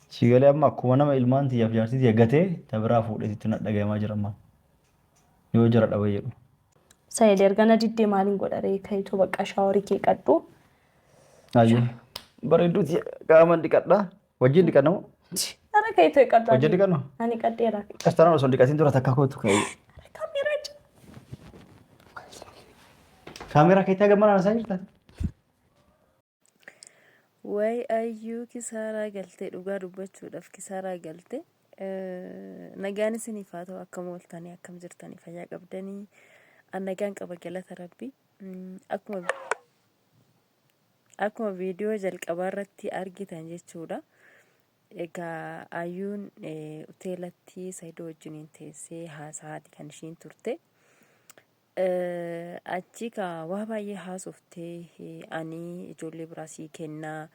Si galee amma akkuma nama ilmaan tiyyaaf jaartii tiyya gatee ta biraa fuudheetitti na dhagayamaa jira amma. Yoo jara dhaba jedhu. Sayid erga na diddee maaliin godha ree kayituu bakka shaaworii kee qadhu. Ayyee. Bareedduu tiyya qaaman dhiqadha. Wajjin dhiqanna moo? Ara kayituu qadhu. Wajjin dhiqannu? Ani qadheera. Akkas taanaan osoo hin dhiqatiin dura takka kootu ka'ee. Kaameeraa jira. Kaameeraa keetti haga mana isaa jirta? Way ayyuu kisaaraa galte dhugaa dubbachuudhaaf kisaaraa galte. Nagaan isiniif haa ta'u akkam ooltanii akkam jirtanii fayyaa qabdanii an nagaan qaba galata rabbi akkuma akkuma viidiyoo jalqabaa irratti argitan jechuudha. Egaa ayyuun hoteelatti Saidoo wajjiniin teessee haasahaati kan ishiin turte. Achii kaa waa baay'ee haasoftee ani ijoollee biraa sii kennaa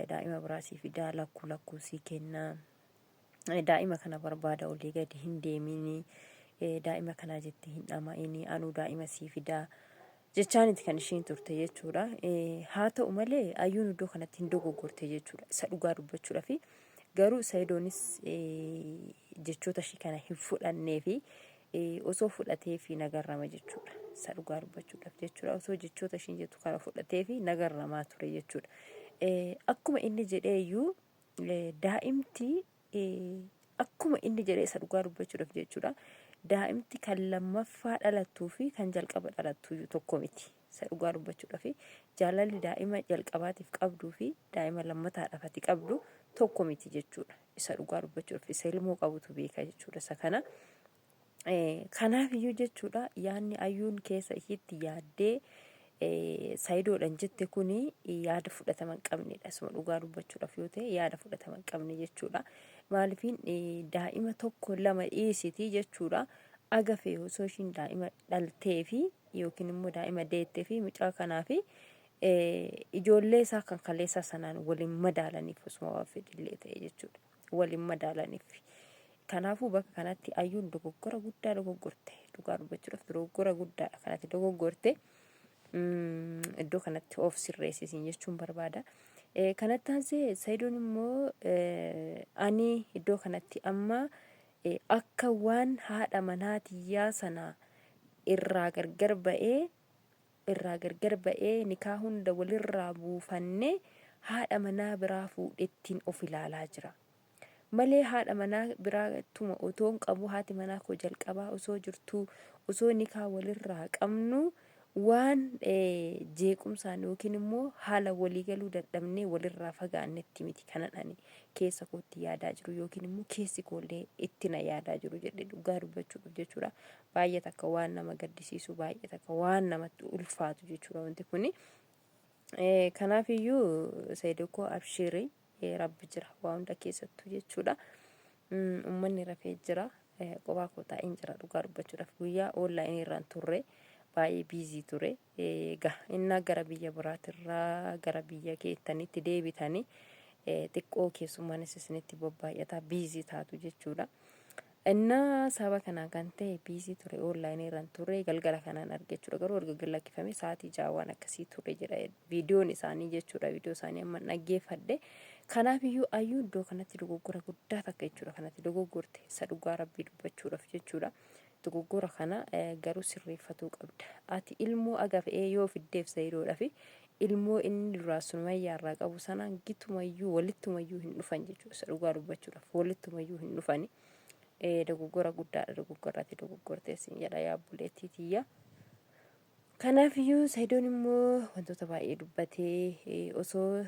daa'ima biraa sii fidaa lakkuu lakkuu sii kennaa daa'ima kana barbaada olii gadi hin deemini daa'ima kanaa jettee hin dhama'ini anuu daa'ima sii fidaa jechaaniti kan ishiin turte jechuudha. Haa ta'u malee ayyuun iddoo kanatti hin dogoggorte jechuudha. Isa dhugaa dubbachuudhafi garuu Sayidoonis jechoota ishii kana hin fudhanneefi osoo fudhateefi nagarrama jechuudha. Isa dhugaa dubbachuudhaaf jechuudha. Osoo jechoota ishiin jettu kana fudhateefi nagarramaa ture jechuudha. Akkuma inni jedhee iyyuu daa'imti akkuma inni jedhee isa dhugaa dubbachuudhaaf jechuudha. Daa'imti kan lammaffaa dhalattuu fi kan jalqaba dhalattu iyyuu tokko miti. Isa dhugaa dubbachuudhaaf jaalalli daa'ima jalqabaatiif qabduu fi daa'ima lammataadhaaf ati qabdu tokko miti jechuudha. Isa dhugaa dubbachuudhaaf isa ilmoo qabutu beeka jechuudha isa kana. Kanaaf iyyuu jechuudha yaadni ayyuun keessa ishiitti yaaddee sayidoodhaan jette kuni yaada fudhatama hin qabnedha. Isuma dhugaa dubbachuudhaaf yoo ta'e yaada fudhatama hin qabne jechuudha. Maaliifin daa'ima tokko lama dhiisitii jechuudha. Agafee osoo ishiin daa'ima dhaltee fi yookiin immoo daa'ima deettee fi mucaa kanaa fi ijoollee isaa kan kaleessaa sanaan waliin madaalaniif osuma waan fedhillee ta'e jechuudha. Waliin madaalaniif. Kanaafuu bakka kanatti ayyuun dogoggora guddaa dogoggorte. Dhugaa dubbachuudhaaf dogoggora guddaadha kanatti dogoggorte. Iddoo kanatti of sirreessisiin jechuun barbaada. Kanatti aansee Sayidoon immoo ani iddoo kanatti amma akka waan haadha manaa tiyyaa sana irraa gargar ba'ee irraa gargar ba'ee nikaa hunda walirraa buufannee haadha manaa biraa fuudhettiin of ilaalaa jira. Malee haadha manaa biraa tuma otoon qabuu haati manaa koo jalqabaa osoo jirtuu osoo nikaa walirraa qabnuu waan jeequmsaan yookiin immoo haala walii galuu dadhabnee walirraa fagaannetti miti kanan ani keessa kootti yaadaa jiru yookiin immoo keessi koollee itti na yaadaa jiru jedhe dhugaa dubbachuudhaaf jechuudha. Baay'ee takka waan nama gaddisiisu baay'ee takka waan namatti ulfaatu jechuudha wanti kuni. Kanaaf iyyuu Saidoo koo abshiiri rabbi jira waa hunda keessattuu jechuudha. Uummanni rafee jira. Qophaa koo taa'een jira dhugaa dubbachuudhaaf guyyaa oonlaayinii irraan turre baay'ee biizii ture. Egaa innaa gara biyya biraatirraa gara biyya keettanitti deebitanii xiqqoo keessummaanis isinitti bobbaay'ataa biizii taatu jechuudha. Innaa saba kanaan kan ta'e biizii ture oonlaayinii irraan turre galgala kanaan arge jechuudha. Garuu erga gad lakkifame sa'aatii 6 waan akkasii ture jedha viidiyoon isaanii jechuudha. Viidiyoo isaanii amma dhaggeeffadhe. Kanaaf iyyuu ayyuu iddoo kanatti dogoggora guddaa takka jechuudha kanatti dogoggorte isa dhugaa rabbii dubbachuudhaaf jechuudha. Dogoggora kana garuu sirreeffatuu qabda. Ati ilmoo aga fe'ee yoo fiddeef sayidoodhafi ilmoo inni duraa sumayyaa irraa qabu sanaan gitumayyuu walittumayyuu hin dhufan jechuudha. Isa dhugaa dubbachuudhaaf walittumayyuu hin dhufani. Dogoggora guddaadha dogoggorra ati dogoggortee siin jedha yaa obboleettii tiyya. Kanaaf iyyuu Sayidoon immoo wantoota baay'ee dubbatee osoo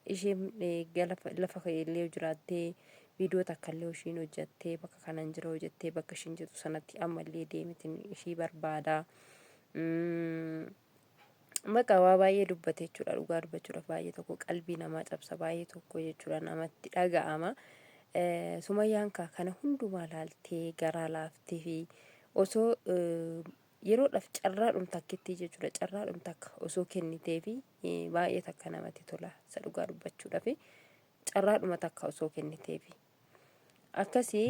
isheen lafa illee jiraattee viidiyoo takka illee ishiin hojjattee bakka kanan jira hojjattee bakka ishiin jirtu sanatti ammallee deemetin ishii barbaada. Bakka waa baay'ee dubbate jechuudha dhugaa dubbachuudhaaf baay'ee tokko qalbii namaa cabsa baay'ee tokko jechuudha namatti dhaga'ama. Sumayyaan kaa kana hundumaa laaltee garaa laaftee fi osoo yeroodhaaf carraadhum takkittii jechuudha carraadhum takka osoo kennitee fi baay'ee takka namatti tola isa dhugaa dubbachuudhaaf carraadhuma takka osoo kennitee fi akkasii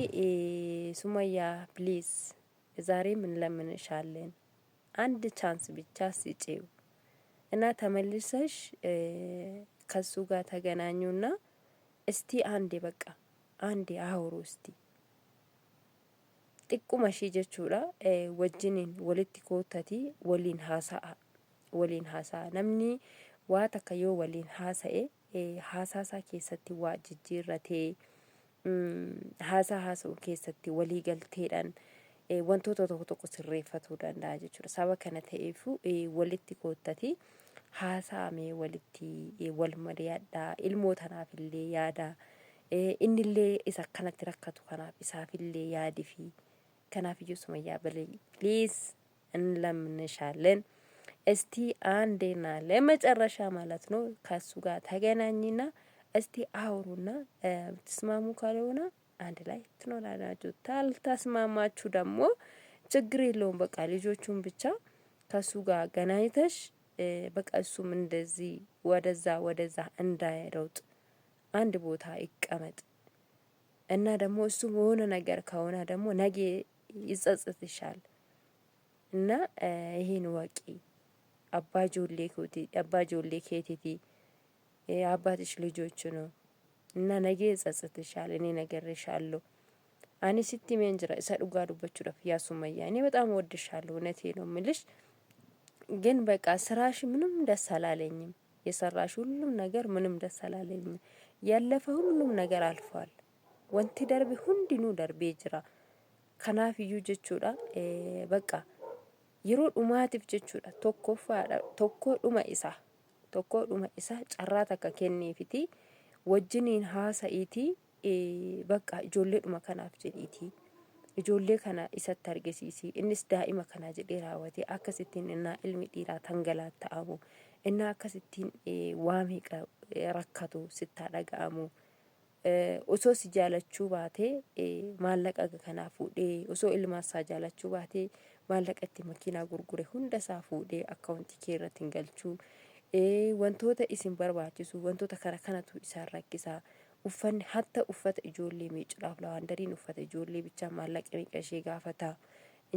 Sumayyaa please ዛሬም እንለምንሻለን አንድ ቻንስ ብቻ ስጪው እና ተመልሰሽ ከሱ ጋር ተገናኙና እስቲ አንዴ በቃ አንዴ አውሩ እስቲ xiqquma ishii jechuudha wajjiniin walitti koottatii waliin haasa'a waliin haasa'a. Namni waa takka yoo waliin haasa'e haasaa isaa keessatti waa jijjiirratee haasaa haasa'u keessatti walii galteedhaan wantoota tokko tokko sirreeffatuu danda'a jechuudha. Saba kana ta'eefu walitti koottatii haasa'amee walitti wal mari'adhaa, ilmoo tanaafillee yaada, innillee isa akkanatti rakkatu kanaaf isaafillee yaadifi. Kanaafiyyuu Sumayyaa please እንለምንሻለን። እስቲ አንዴና ለመጨረሻ ማለት ነው ከሱ ጋር ተገናኝና እስቲ አውሩና ብትስማሙ ካልሆነ አንድ ላይ ትኖራላችሁ። ታልተስማማችሁ ደግሞ ችግር የለውም። በቃ ልጆቹን ብቻ ከሱ ጋር አገናኝተሽ በቃ እሱም እንደዚህ ወደዛ ወደዛ እንዳይሮጥ አንድ ቦታ ይቀመጥ እና ደግሞ እሱም የሆነ ነገር ከሆነ ደግሞ ነገ ይጸጽትሻል እና ይሄን ወቂ። abbaa ijoollee keetiiti አባትሽ ልጆች ነው እና ነገ ይጸጽትሻል። እኔ ነግሬሻለሁ። Ani sitti himeen jira isa dhugaa dubbachuudhaaf yaa Sumayyaa እኔ በጣም እወድሻለሁ። እውነቴ ነው ምልሽ። ግን በቃ ስራሽ ምንም ደስ አላለኝም። የሰራሽ ሁሉም ነገር ምንም ደስ አላለኝም። ያለፈ ሁሉም ነገር አልፏል። Wanti darbe hundinuu darbee jira. Kanaafiyyuu jechuudha በቃ yeroo dhumaatiif jechuudha tokkoffaadha tokkodhuma isaa tokkodhuma isaa carraa takka kenniifiti wajjiniin haasa'iitii bakka ijoolleedhuma kanaaf jedhiitii ijoollee kana isatti argisiisi, innis daa'ima kana jedhee raawwatee akkasittiin innaa ilmi dhiiraa tangalaatta'amu innaa akkasittiin waa meeqa rakkatu sittaa dhaga'amu. Osoo si jaalachuu baatee maallaqa kanaa fuudhee, osoo ilma isaa jaalachuu baatee maallaqa itti makiinaa gurgure hunda isaa fuudhee akkaawuntii kee irratti hin galchuu. Wantoota isin barbaachisu wantoota kana kanatu isaan rakkisaa. Uffanni hatta uffata ijoollee miicuudhaaf lawaandariin uffata ijoollee bichaa maallaqa meeqa ishee gaafata.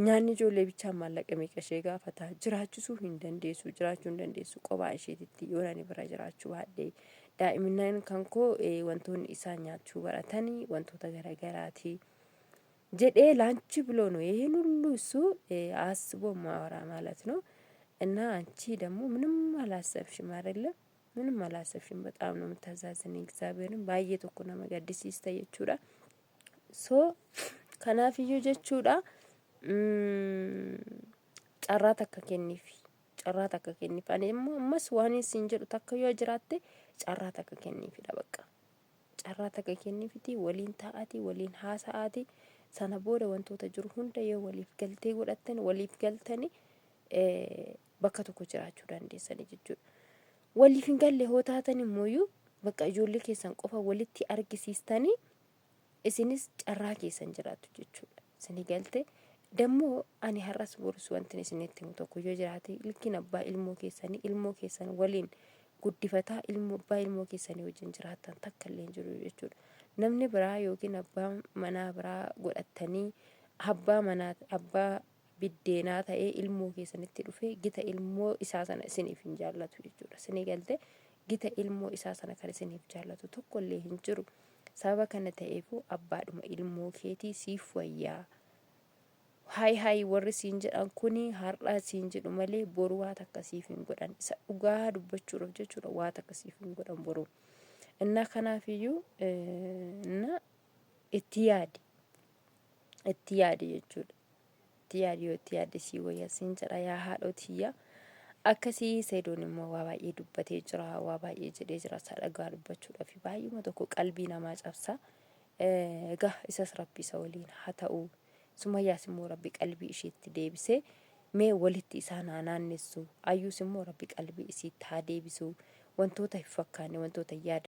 Nyaanni ijoollee bichaa maallaqa meeqa ishee gaafata. Jiraachisuu hin dandeessu, jiraachuu hin dandeessu qophaa isheetitti yoo ani bira jiraachuu baadhee. Daa'imman kan koo wantoonni isaan nyaachuu baratanii wantoota garagaraati jedhee ላንቺ ብሎ ነው ይሄን ሁሉ እሱ አስቦ ማወራ ማለት ነው። እና አንቺ ደግሞ ምንም አላሰብሽም አይደለ? ምንም አላሰብሽም። በጣም ነው የምታሳዝኝ። እግዚአብሔርን baay'ee tokko nama gaddisiista jechuudha. So kanaafiyyuu jechuudha carraa takka kenniif, carraa takka kenniif. Ani immoo ammas waan isin jedhu takka yoo jiraatte carraa takka kenniifidha bakka. Carraa takka kenniifiti waliin taa'aati, waliin haasa'aati. Sana booda wantoota jiru hunda yoo waliif galtee godhattan waliif galtani bakka tokko jiraachuu dandeessani jechuudha. Waliif hin galle hoo taatan immooyyuu bakka ijoollee keessan qofa walitti argisiistanii isinis carraa keessan jiraattu jechuudha. Isinii galte dammoo ani har'as borus wanti isinitti himu tokko yoo jiraate ilkiin abbaa ilmoo keessanii ilmoo keessan waliin guddifataa ilmoo abbaa ilmoo keessanii wajjin jiraattan takka illee hin jiru jechuudha. Namni biraa yookiin abbaa manaa biraa godhattanii abbaa manaa abbaa biddeenaa ta'ee ilmoo keessanitti dhufee gita ilmoo isaa sana isiniif hin jaallatu jechuudha. Isinii galte gita ilmoo isaa sana kan isiniif jaallatu tokko illee hin jiru. Sababa kana ta'eefu abbaadhuma ilmoo keetii siif wayyaa. Hayi hayi warri siin jedhan kuni har'a siin jedhu malee boru waa takka siif hin godhan. Isa dhugaa dubbachuudhaaf jechuudha waa takka siif hin godhan boru. Innaa kanaafiyyuu inna itti yaadi. Itti yaadi jechuudha. Itti yaadi, yoo itti yaadde sii wayya siin jedha yaa haadhoo tiyya. Akkasii Seedoon immoo waa baay'ee dubbatee jira, waa baay'ee jedhee jira. Isa dhagaa dubbachuudhaaf baay'uma tokko qalbii namaa cabsa. Egaa isas Rabbi isa waliin haa ta'u. Sumayyaas immoo Rabbi qalbii isheetti deebisee mee walitti isaan haa naannessu. Ayyuus immoo Rabbi qalbii isiitti haa deebisu. Wantoota hin fakkaanne wantoota hin yaada.